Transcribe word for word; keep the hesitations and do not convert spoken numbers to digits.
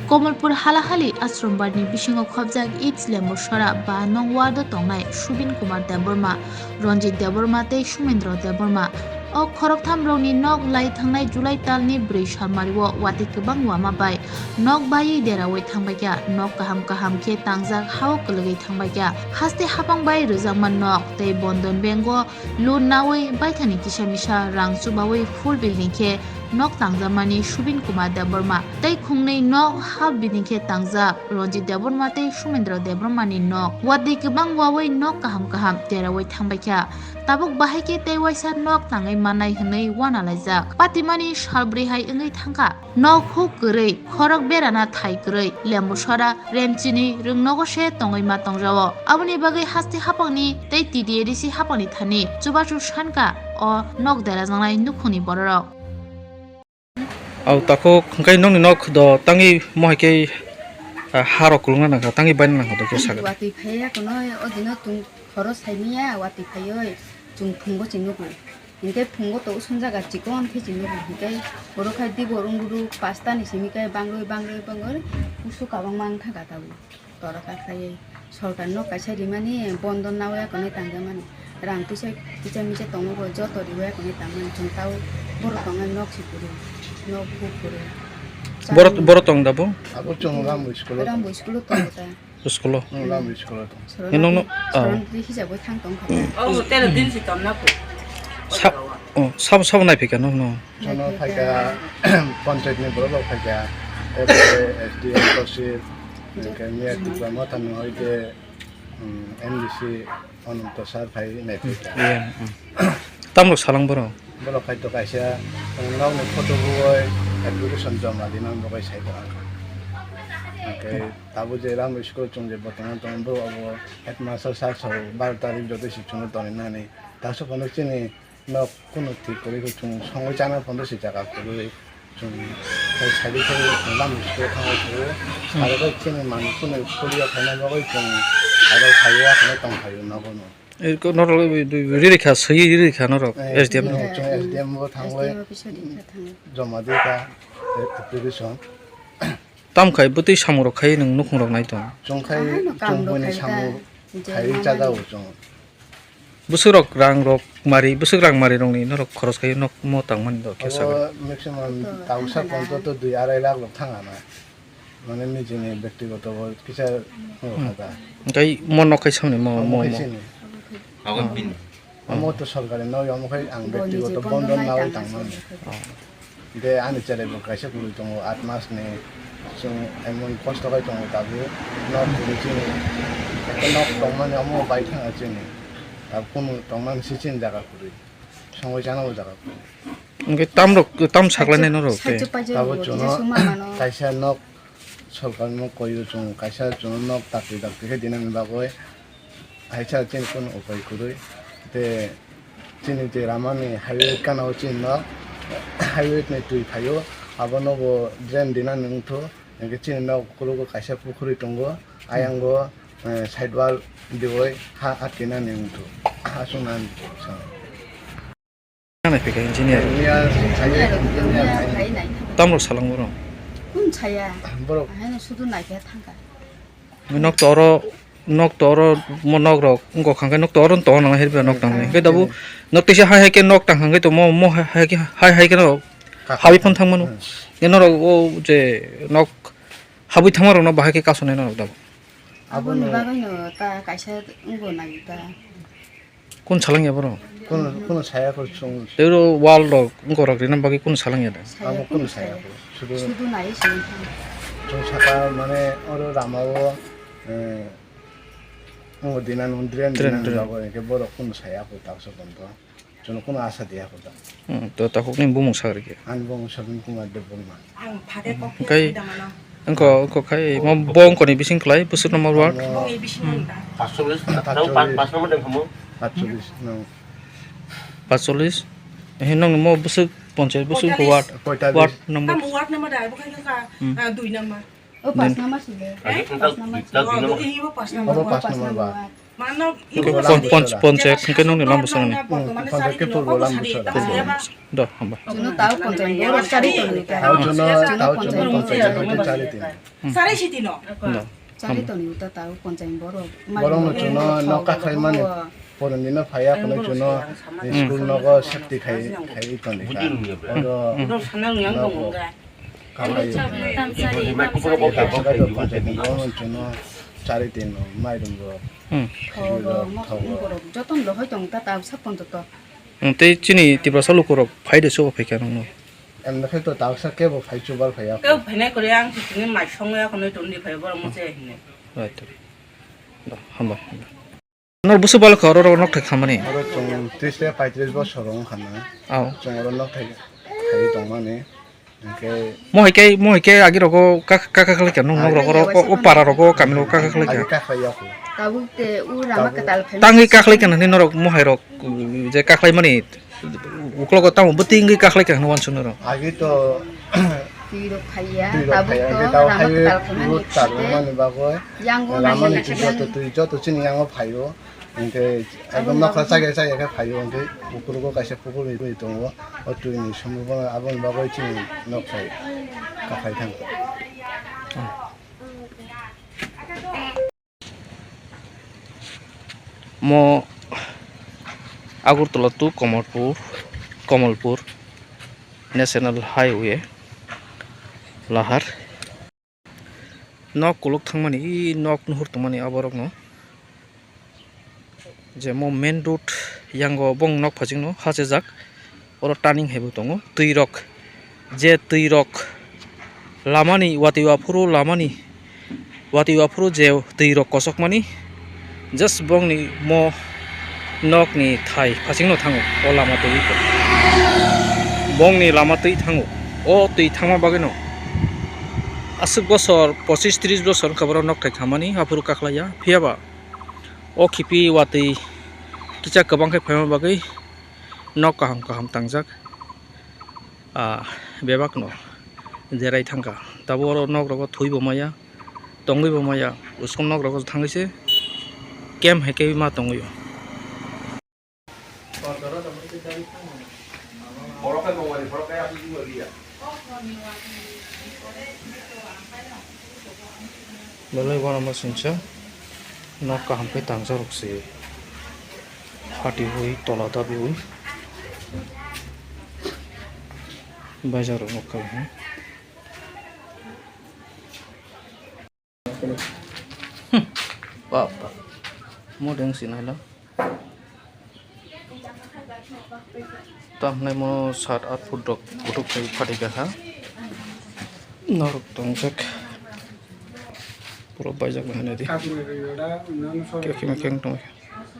Komolpur Halahali Ashram Bar ni bisingo khobjak East Lembusora ba Nongwar do tongnai Subin Kumar Debbarma, Ranjit Debbarma tei Sumendra Debbarma. O khoroktham rokni nok lai thangnai July talni bwrwi salmario watwi kwbang wama bai nok baiwi deraui thangbaikha, nok kaham kaham khe tangjak hao kwlwgwi thangbaikha, haste hapang bai rwjakma nok tei Bandhan Bank o loan naui baithani kisa misa rang chubaui full building khe nok tangjakmani Subin Kumar Debbarma tei khungnwi nok half building khe tangjak Ranjit Debbarma tei Sumendra Debbarma ni nok. Watwi kwbang waui nok kaham kaham deraui thangbaikha. Tabuk bahai khe tei waisa nok tangwi mannai hwnwi uanalaijak. Patimani salbrwi hai wngwi thangkha. Nok huk kwrwi, khorok berana thai kwrwi, Lembusora, Remchini, Rwngnogo se tongwi ma tongjao. Aboni bagwi haste hapangni tei T D A D C hapangni thani chubachu sankha o nok derajaknai nukhungni bororok. Au takhuk hwnkhe nokni nok do tangwi mohai khe, ah, harok kulungna nangkha, tangwi baina nangkha do khe sakha. Watwi phaiya kono o dino tung khoro saimanya watwi phaioi chung phungo chini nugo. Hinkhe phungo to usung jaga chikon khe chini nugo. Hinkhe oro khai dibo rung rung pasta ni simi khai bangroi bangroi bangroi usu kabang mang thangkha tabuk. Tora ta khlaiwi sorkar no kaisa rimani bondo nawi akonwi tangjakmani rang twisa kisa misa tongo bo joto riwi akonwi tangmani chwng tao borok tongnai nok si kwrwi nok buk kwrwi. Borok, borok tong da bo? Abo chwng Rambo school o Rambo school o tongo ta. School o? Hmm, Rambo school o tongo. Sorona Nino no, di, ah. Sorona di hijabo thang tong kha. Oh, tero din si tom na ko. Sa-, oh, sabo, sabo nai phika no, no. Jono phaikha, panchayat ni borok rok phaikha, S D M, S D M, Tosil, hwnkhe Mayor Tipra Motha ni hoite, um, M D C Ananto sir phai nai phaikha. Iya, um. Tamrok salang borok? Borok khai to kaisa, um, nokni photo bui application joma di nang bagwi sai tongo. Hwnkhe tabuk je Rambo school chwng je bo tongna tongo, borok abo headmaster sir sabo baro tarik joto si chwngno tonwi nani. Taso phano chini nok kunu thik kwrwi khe chwng songwi chana phono se jaga kwrwi chwng sai sadi khe chwng lam school thangwi phuru aro bai chini manwi kunu polio khaina bagwi chwng aro phaiwi akheno tong phaio nogo no. Norok riri kha swi riri kha norok Eh, S D M no. Chwng S D M bo thangwi S D M office o rikha thangwi. Joma di kha application. Tam khai bwtwi samung rok khai nwng nukhung rok nai tong. Chwng khai Ano chwng kam rok buini khai samung ta, je khai mama chajao ni. Chwng. Bwswk rok rang rok mari, bwswk rang mari rokni norok khoros khai nok mo tangmani do khe Abo saga. Maximum To tausa thangkha na. Ponto to dui arai lakh rok thangana. Mane nijini bektigoto bo kisa Hmm. khata. Tei mo nok khai samni mo, Abo mo, khai mo. Sini. Abo Hmm. bini. Omo to sorkari noi, omo khai ang Bo bektigoto nije bondo bondo nai nawi tangma tangmani. Sorkari. De ani cherai bo kaisa kwrwi tongo, aat mas ni chwng emon kosto khai tongo tabuk. Nok kwrwi chini, ekta nok tongmani omo bai thanga chini. Tabuk kunu tongmani si chini jaga kwrwi. Songwi chana bo jaga kwrwi. Hwnkhe tamrok, tam saklainai norok tei? Saichuk paijak Tabuk bo chwngno kisa suma mano. Kaisa nok sorkar no koiyo chwng, kaisa chwngno nok dakti dakti khe dinani bagwi. Haisa chini kunu upai kwrwi. Tei chini je ramani highway gana o chini no highway ni twi phaio, abono bo drain dinani wngthu. Hwnkhe chini nok ukologo kaisa pukhuri tongo, ayango, eh, side wall diwi ha atkinani wngthu. Ha chwngnani chwng. Nang nai phika engineer. Engineer, engineer, engineer. Tamrok salang borok? Kun saya. Borok. Ahai no sudu naikhe thangkha. Nok to oro, nok to oro mo nok rok wngkha hwnkhe nok to oro tong nang hirba nok tang. Hwnkhe dabu nok teisa hai hai khe nok tang hwnkhe to mo, mo hai hai khe, hai hai khe no Kha- habi phone thang mano. Hmm. Ye norok o je nok habwi thangma rok no bahai khe kasonai norok dabu. Aboni Aboni bagwi no ta kaisa wngbo nai ta. Kun salang ya borok? Kun, kun saya ko chung. Tei oro wall rok wngkok rok rina bagwi kun salang ya da? Abo kun saya ko. Sudu, sudu nai se. Chung saka mane oro rama o, eh, ngo dinan un drain, drain, dinan drain. Bago ke borok kun saya ko tak so kon to. Chung kun asa dia ko ta. Hmm, to takhuk ni bumung sagri ke. An bumung Sabin Kumar Debbarma. Ang phade kok Kai, tangmano. Engko, engko khai, mo bo engko ni bising klai, busuk number ward. Bo ngi bising nang ta. Paanchchollish, Paanchchollish. Paanchchollish, no. Paanchchollish. Eh, nong mo busuk ponchayat, busuk ko ward, Poitalis. Ward number. Kamu ward number da, bukan ka, Hmm. Ah, dui number. Oh, pas Din- number sih, deh. Eh? Pas number sih. Oh, dui number. Ini mo pas number. Apa pas number, Pak? Hwnkhe pon-, pon-, ponchayat hwnkhe nokni Lambusongni. Hmm, ponchayat khe purbo Lambusong. Purbo Lambusong. Do, hambai. Chwngno tao ponchayat borok chari tonwi ta. Tao chwngno, tao chwngno ponchayat hwnkhe chari tini. Hmm. Do. Chari toni uta tao ponchayat borok. Borokno chwngno nok kakhwlaimani. Porondino phaiya hwnwi chwngno school nogo safety khai, khai tongkha. Oro nogo kahlai. Chwngno chari tino mairum rok. Hmm. Khirok, thogo. Jotono lohoi tong ta tao sa ponchayat. Hmm, tei chini Tiprasa lukurok phai de subo phaikha nokno. Em, nakhai to taksa kebo phai chubar phaiya. Kebo phainai kwrwi, ang tini mai songya khwnwi tongdi phai borok mose hinwi. Right. Do, hambai, hambai. Nor busu balokha oro oro nok thai khamani. Oro chwng tris tei paitris bosor wng khana. Aw. Chwng oro nok thai khai tongmani. Hwnkhe mo hai khe, mo hai khe agi rogo kak-, kaka khlai kha, nung nok rogo ro, o, o para rogo, kami rogo kaka khlai kha. Agi kakhlai ya kho. Tabuk te u rama kwtal phai. Tangwi kakhlai kha nini norok mo hai rok, je kakhlai mani. Uklogo tamo bwtwi wngwi kakhlai kha hwnwi uansuknai rok. Agi to twi rok phaiya, twi rok tabuk phaiya, to hwnkhe tamo rama hai kwtal khaimani rot kwtal phai. Wngmani bagwi yang o lamani nai twi joto twi joto chini yango phaio, hwnkhe ekdom nokha chaya chaya khe phaio, hwnkhe ukulogo kaisa pukur ri tongo, o twi ni somogo aboni bagwi chini nok phai kakhai thang. Mo Agartala to Kamalpur, Kamalpur National Highway lahar. Nok kuluk thangmani, i nok nuhur tongmani aborokno. Je mo main road yango bong nok phajikno hachajak. Oro turning hai bo tongo. Twi rok, je twi rok lamani watwi waphuru lamani watwi waphuru je twi rok kosokmani, just bongni mo nokni thai phasingno thango o lama twi. Bongni lama twi thango. O twi thangma bagwino aswk bosor, pochis tris bosor wngkha borok nok thai khamani, aphuru kakhlaiya. Phiyaba o khipi watwi kisa kwbang khe phaima bagwi nok kaham kaham tangjak. Ah, bebakno jerai thangkha. Tabuk oro nok rogo thwi bo maya, tongwi bo maya, uskon nok rogo thangwi se camp hai khe ma tongwi o. Belai uanama singcha nok kaham khe tangjak rok se. Hati hui tola dabi hui. Bajar rok nukha hui. Hmm. Bap, bap. Modeng sinai lo. Tamhnai mo sat at foot rok kutuk khai phatikha ha. Norok tongjak. Pura baijak bai hanai di. Kekima keng tong.